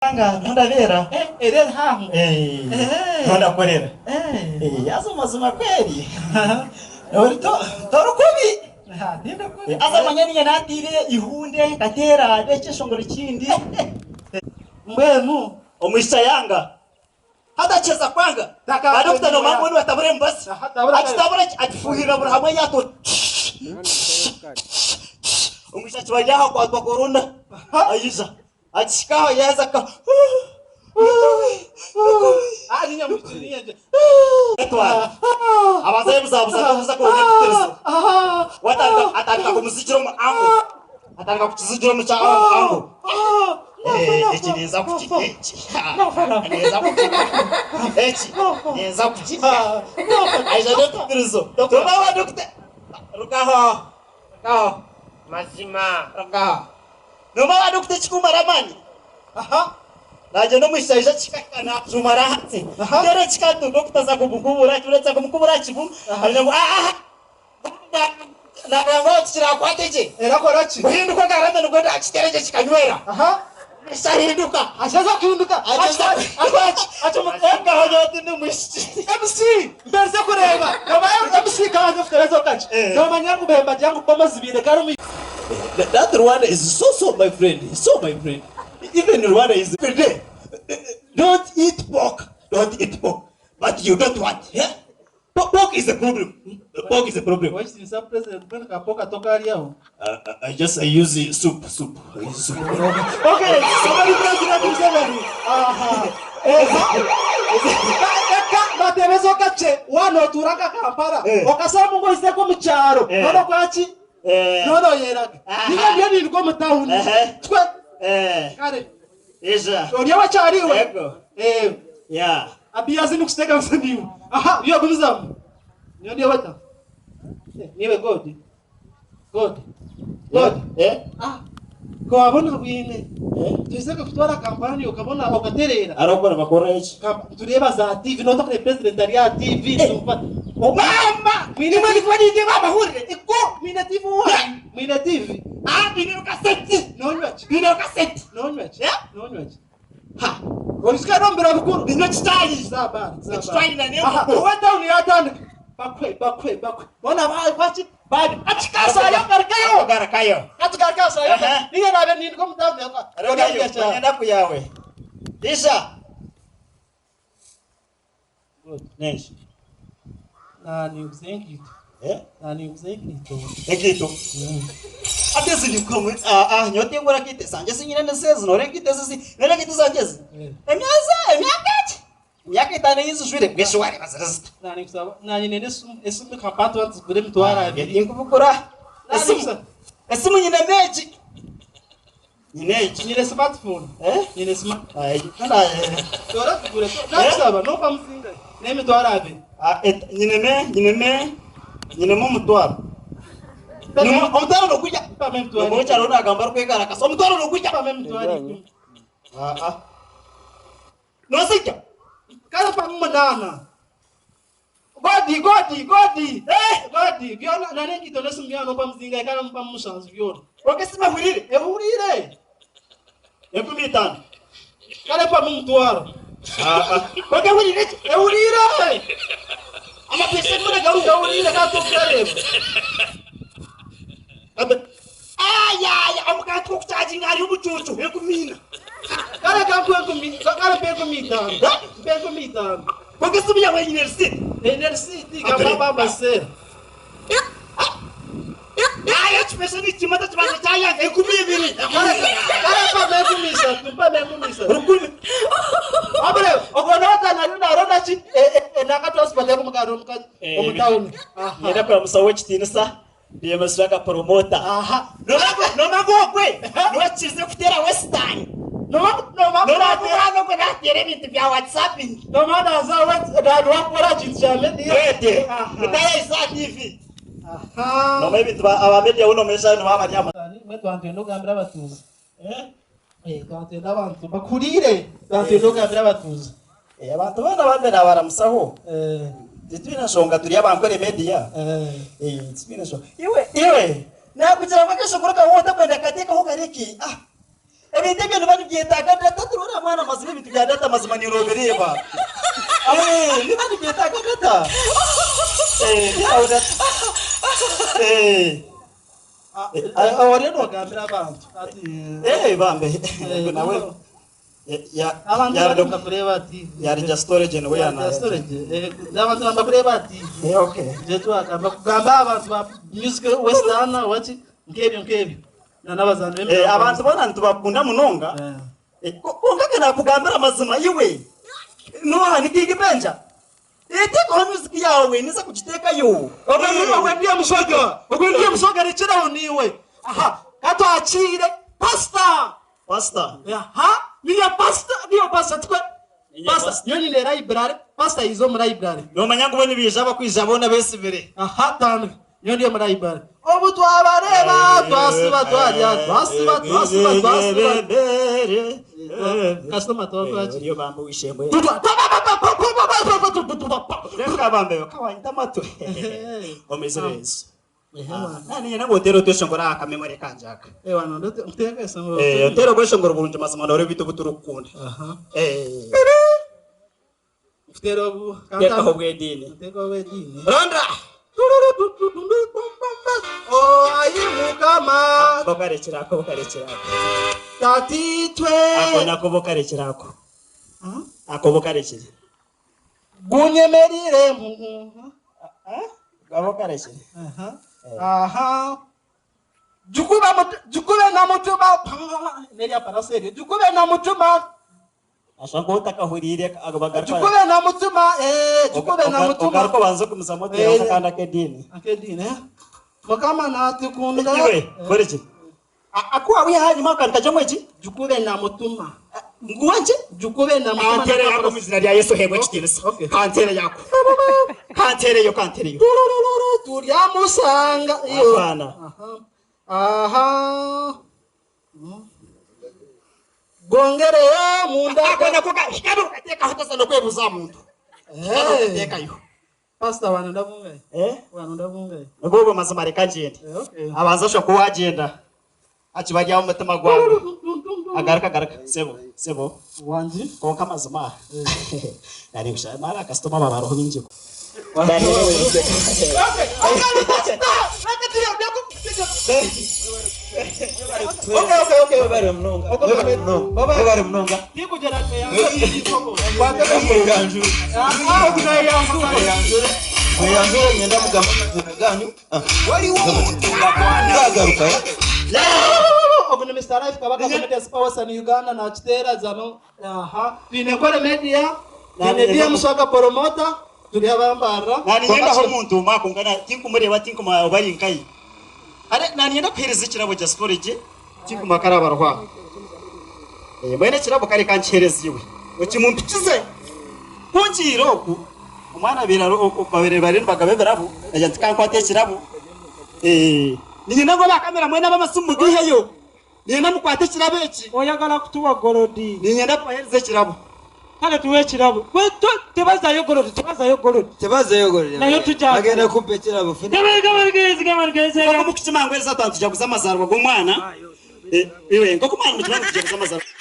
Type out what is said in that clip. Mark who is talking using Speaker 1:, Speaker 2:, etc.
Speaker 1: Ruhanga niho ndabeera.
Speaker 2: Eh, eri erihango.
Speaker 1: Eh,
Speaker 2: Eh.
Speaker 1: niho ndakorera.
Speaker 2: Eh.
Speaker 1: Eh, haza amazima kweri ori to- tori kubi.
Speaker 2: Ha, tindi kubi.
Speaker 1: Eh, haza manya niinye nateire eihunde nkateera n'ekyeshongoro ekindi.
Speaker 2: Mbwenu
Speaker 1: Omwishiki ayanga. Hati akiheza kwanga,
Speaker 2: Taka-
Speaker 1: ba dokita nomanya mbwenu batabura emibazi.
Speaker 2: Aha, tabura
Speaker 1: Akitabura akifuuhirira buri hamwe yaato. Omwishiki akiba ari aho akwatwa korona. Aija. Akihika aho yaaheza aka Abanza ayebuzabuza akabuza kurungi ekitirizo. We atandika atandika kumuzigira omu ango. Atandika kukizigira omu kya omu ango. Eh, eki ninza kukirya eki. Ninza kukirya. Eki ninza kukirya. Aija n'ekitirizo. Rukaho dokita. Rukaho. Rukaho.
Speaker 3: Mazima.
Speaker 1: Rukaho. Nomara hati okuta ekikumara amaani.
Speaker 2: Aha.
Speaker 1: Nagyenda omwishiki aija kikahika najumara ahansi.
Speaker 2: Aha.
Speaker 1: Teera ekikatu dokita aza kumukubura akibura aza kumukubura akibu agira ngu aaha nagamba ngu tikirakwate gye.
Speaker 2: Erakora ki?
Speaker 1: Kuhinduka ogarame nibwo ndakiteera gye kikanywera.
Speaker 2: Aha.
Speaker 1: Omwishiki ahinduka.
Speaker 2: Akiheza kuhinduka.
Speaker 1: Akiheza
Speaker 2: Akora ki?
Speaker 1: Akahonya ati ndi mwishiki.
Speaker 2: MC mperize kureeba nomanya MC kabanze nkutereeze kakye
Speaker 1: Eh.
Speaker 2: nomanya ngu bembagira ngu bomo zibaire kare omu
Speaker 4: That Rwanda is so so my friend, so my friend.
Speaker 1: Even Rwanda is every day. Don't eat pork, don't eat pork. But you don't want. Yeah? Pork is a problem. Pork is a problem.
Speaker 2: Owekitiinisa President mbwenu ka pork tokaryaho?
Speaker 4: I just I use the soup, soup. I use soup.
Speaker 2: Okay, somebody President Museveni. Aha. Eka batebezo kakye wano otuura nka Kampala
Speaker 1: Eh.
Speaker 2: okasaba ngu oizeko omu kyaro
Speaker 1: Eh.
Speaker 2: noona okoraki
Speaker 1: Eh.
Speaker 2: noona oyeraga
Speaker 1: Aha.
Speaker 2: ninga ndiyo ninduga omu tawuni
Speaker 1: Ehe.
Speaker 2: twe
Speaker 1: Eh.
Speaker 2: kare
Speaker 1: Ija.
Speaker 2: ori owakyaro iwe
Speaker 1: Ego.
Speaker 2: Eh.
Speaker 1: Yeah.
Speaker 2: Abiyazi nikuteganisa niiwe aha iwe gumizamu nyowe ndi oweta niiwe God God God
Speaker 1: Eh?
Speaker 2: ah ko wabona bwine
Speaker 1: Eh?
Speaker 2: tuize kukutwara Kampala niiwe okabona okatereera
Speaker 1: Arokora bakora eki?
Speaker 2: Nitureeba za TV noota kureba president ari aha TV tumva
Speaker 1: Mama!
Speaker 2: Mwine
Speaker 1: Imwe nikuba nindeeba amahurire. Ego!
Speaker 2: Mwine TV owanyu mwine TV
Speaker 1: Ah, mwine kaseti.
Speaker 2: nonywa ki
Speaker 1: Mwine kaseti.
Speaker 2: nonywa ki
Speaker 1: Eh?
Speaker 2: nonywa ki
Speaker 1: Ha!
Speaker 2: Orisika no biro bikuru.
Speaker 1: Ninywa ekikyayi.
Speaker 2: Za bar, za bar.
Speaker 1: Ekikyayi na
Speaker 2: Aha,
Speaker 1: n'enkoko.
Speaker 2: owe town yatandika. Bakwe, bakwe, bakwe. Bona ba kwaki? Ba atikasa yo garukayo.
Speaker 1: Garukayo.
Speaker 2: Ati garukayo sayo.
Speaker 1: Aha.
Speaker 2: Niye nabe nindiko mu town yako.
Speaker 1: Garukayo. Enaku yawe. Isha.
Speaker 2: Good.
Speaker 1: Nenki?
Speaker 2: Naninguza enkaito.
Speaker 1: Eh?
Speaker 2: Naninguza enkaito.
Speaker 1: Enkaito. Hati ezi ndi ah ah nyowe tingura nkaito ezangye ezi nyine nizo ezi noreeba enkaito ezi ezi noreeba enkaito zangye ezi.
Speaker 2: Eh.
Speaker 1: Emyezi emyaka egi emyaka etaano ei nzijwire mbwenu shi wareeba ziri zita.
Speaker 2: Naninkusaba nanye nenda esimu esimu nkampa tuba nizigura emitwaro abiri.
Speaker 1: Tinkubigura. Esimu
Speaker 2: Naninkusaba
Speaker 1: esimu nyinemu egi. Nyine egi.
Speaker 2: Nyine smartphone.
Speaker 1: Eh?
Speaker 2: Nyine smart.
Speaker 1: Ah, egi na
Speaker 2: Tora tugure. Nakusaba nopa muzinga. N'emitwaro abiri.
Speaker 1: Ah, et, nyineme nyineme nyinemu omutwaro. Nyinemu omutwaro nogurya.
Speaker 2: Mpamu emitwaro.
Speaker 1: Omukyaro hariho nagamba arikwegarakasa omutwaro nogurya.
Speaker 2: Mpamu emitwaro ikumi.
Speaker 1: Ah ah. Nozirya?
Speaker 2: Kare mpamu munaana. Godi, godi, godi,
Speaker 1: Eh!
Speaker 2: godi, byona na n'enkaito n'esimu byona nompa muzinga kandi mpamu mushanju byona.
Speaker 1: Kwonka esimu ehuriire?
Speaker 2: Ehuriire.
Speaker 1: 5000.
Speaker 2: Kare mpamu omutwaro.
Speaker 1: Ah, ah. Kwonka ehuriire ki?
Speaker 2: Ehuriire!
Speaker 1: Amapeesa goona garuga.
Speaker 2: Ehuriire kandi tokugareeba.
Speaker 1: Ayaya, omu kantu k'okucaaginga hariyo omucuucu, 40,000.
Speaker 2: Kare kankuhe enkumi, kare mpa 50,000. Mpa 50,000.
Speaker 1: Kwonka esimu yaawe eine risiiti?
Speaker 2: Eine risiiti, gamba bambaseera.
Speaker 1: Aye, ekipesha nikimata kibanza kyayanga 20,000.
Speaker 2: Kare mpamu 30,000, mpamu 30,000.
Speaker 1: Rukumi.
Speaker 2: Wabure, ogwo noota nariyo naronda ki? Naka transport erikumugara omu tawuni.
Speaker 1: Niinyenda kuramusa ow'ekitiinisa BMS Swagga Promoter.
Speaker 2: Aha.
Speaker 1: Nomanya ogwe niwe akirize kuteera Western. Nomanya ogwe nateera ebintu bya WhatsApping.
Speaker 2: Nomanya naza wakora aha kintu kya media.
Speaker 1: Wete. Mutayayisa aha TV. Nomanya ebintu aba media bo nomanya eshaaha nibaba bari aha.
Speaker 2: Mbwenu twaba nitwenda kugambira abatuuzi. Twaba nitwenda abantu bakuriire. Twaba nitwenda kugambira abatuuzi.
Speaker 1: Abantu boona bambe naabaramusaho. Titwine nshonga turi abankore media. Titwine nshonga. Iwe, iwe, naakugira ngu akeshongoro kawe otakwenda kukateekaho kari ki? Ah! Ebintu ebyo niba nibyetaaga data tiroora mwana mazima ebintu bya data mazima niiwe nobireeba. Eh, niba nibyetaaga data. Eh, tekaho data. Eh.
Speaker 2: Oriyo nogambira abantu ati
Speaker 1: Eh, bambe. Nawe
Speaker 2: abantu bari aha TV.
Speaker 1: Yarija storage niwe
Speaker 2: yana. Storage. Eh, abantu nibakureeba aha TV.
Speaker 1: Eh, okay.
Speaker 2: Nje twagamba kugamba abantu ba music western waki nk'ebyo nk'ebyo. Na n'abazaani b'emipiira.
Speaker 1: Eh, abantu boona nitubakunda munonga. Eh, kwonka ka nakugambira amazima iwe. Noha ni King Benja. Eh, teekaho music yaawe ninza kugiteekayo.
Speaker 2: Ogwe ndiye musoga. Ogwe ndiye musoga rekeraho niiwe. Aha, katwakiire pastor.
Speaker 1: Pastor.
Speaker 2: Aha, niyo pastor, niyo pastor tikwe. Pastor, nyowe nyine library, pastor yiza omu library.
Speaker 1: Nomanya ngu bo nibaija bakwija boona besibire.
Speaker 2: Aha, tandika. Nyowe ndi omu library. Obu twabareeba twasiba twarya, twasiba twasiba twasiba. Kasitoma twakora ki?
Speaker 1: Oriyo bambe ow'eishe-emwe. Reka bambe kawanyita amatu. Omu izina rya Yesu. Naniinyenda ngu oteere otweshongoro aha kamemore kangye aka. Oteere obweshongoro burungi mazima noreeba ebintu obu turikukunda. Teekaho obw'ediini. Ronda! Bokarekyera ako, bokarekyera ako. Ako nako bokarekyera ako. Ako bokarekyere.
Speaker 2: Gunyemerire
Speaker 1: Bokarekyere.
Speaker 2: Aha. Jukube jukube na mutima nerya parasa eryo jukube na mutima
Speaker 1: Ashobora kuba otakahuriire bagaruka
Speaker 2: jukube na mutima eh jukube na mutima
Speaker 1: ogaruka obanze okumizamu oteereho akandi ak'ediini.
Speaker 2: Ak'ediini eh Mukama natukunda.
Speaker 1: Iwe kora eki Aku wawiha ahanyima akantu kari omu eki?
Speaker 2: Jukube na mutuma.
Speaker 1: Ngu wanki?
Speaker 2: Jukube na mutuma.
Speaker 1: Kanteere yako omu izina rya Yesu oheebwe ekitiinisa. Kanteere yako. Kanteereyo, kanteereyo.
Speaker 2: Turyamusanga. Iyo.
Speaker 1: Apaana.
Speaker 2: Aha. Gongereyo munda.
Speaker 1: Ako nako hikabe okateekaho otaza n'okwebuuza aha muntu. Hikabe okateekayo.
Speaker 2: Pastor wanunda bungahe?
Speaker 1: Eh?
Speaker 2: Wanunda bungahe?
Speaker 1: Nibwo obwo mazima reka ngyende.
Speaker 2: Eh, okay.
Speaker 1: Abanza ashwa ku wagyenda. Akiba ari aho omutima gwange. Agaruka agaruka. Sebo, sebo.
Speaker 2: Wangi.
Speaker 1: Kwonka amazima nari nkushaba mara kasitoma baba hariho bingi.
Speaker 2: Okay, okay, okay.
Speaker 4: Webare munonga. Webare munonga. Webare munonga. Mweyanjure nyenda mugamba amazina ganyu. Nzagaruka.
Speaker 2: Ogu ni Mister Life Kabaka Comedians Power Sun Uganda nakiteera zano aha twine Nkore Media twine DM Swaga Promoter turi abambarra
Speaker 1: Naninyendaho omuntu omwe kwonka tinkumureeba tinkumanya oba ari nkahi. Hare naninyenda kuhereza ekirabo just for gye tinkumanya ku araba ariho aha. Eh, mbwenu ekirabo kare kankihereze iwe okimumpikize. Ku ngiire oku omwana abaire ari oku babaire bariyo nibagaba ebirabo nagira nti kankwate ekirabo. Eh, niinyenda ngu aba kamera mwena ab'amasimu mugaiheyo. Niinyenda mukwate ekirabo eki.
Speaker 3: Oyagala kutuwa golodi?
Speaker 1: Niinyenda kubaheereza ekirabo.
Speaker 3: Kale tuwe ekirabo. Gwe to tebazayo golodi, tebazayo golodi.
Speaker 5: Tebazayo golodi.
Speaker 3: Nayo tujja.
Speaker 5: Bagenda kumpa ekirabo.
Speaker 1: Nk'oku mukukimanya ngu eriizooba nitujaguza amazaaribwa g'omwana, iwe nk'oku mwaba nimukimanya ngu nitujaguza amazaaribwa.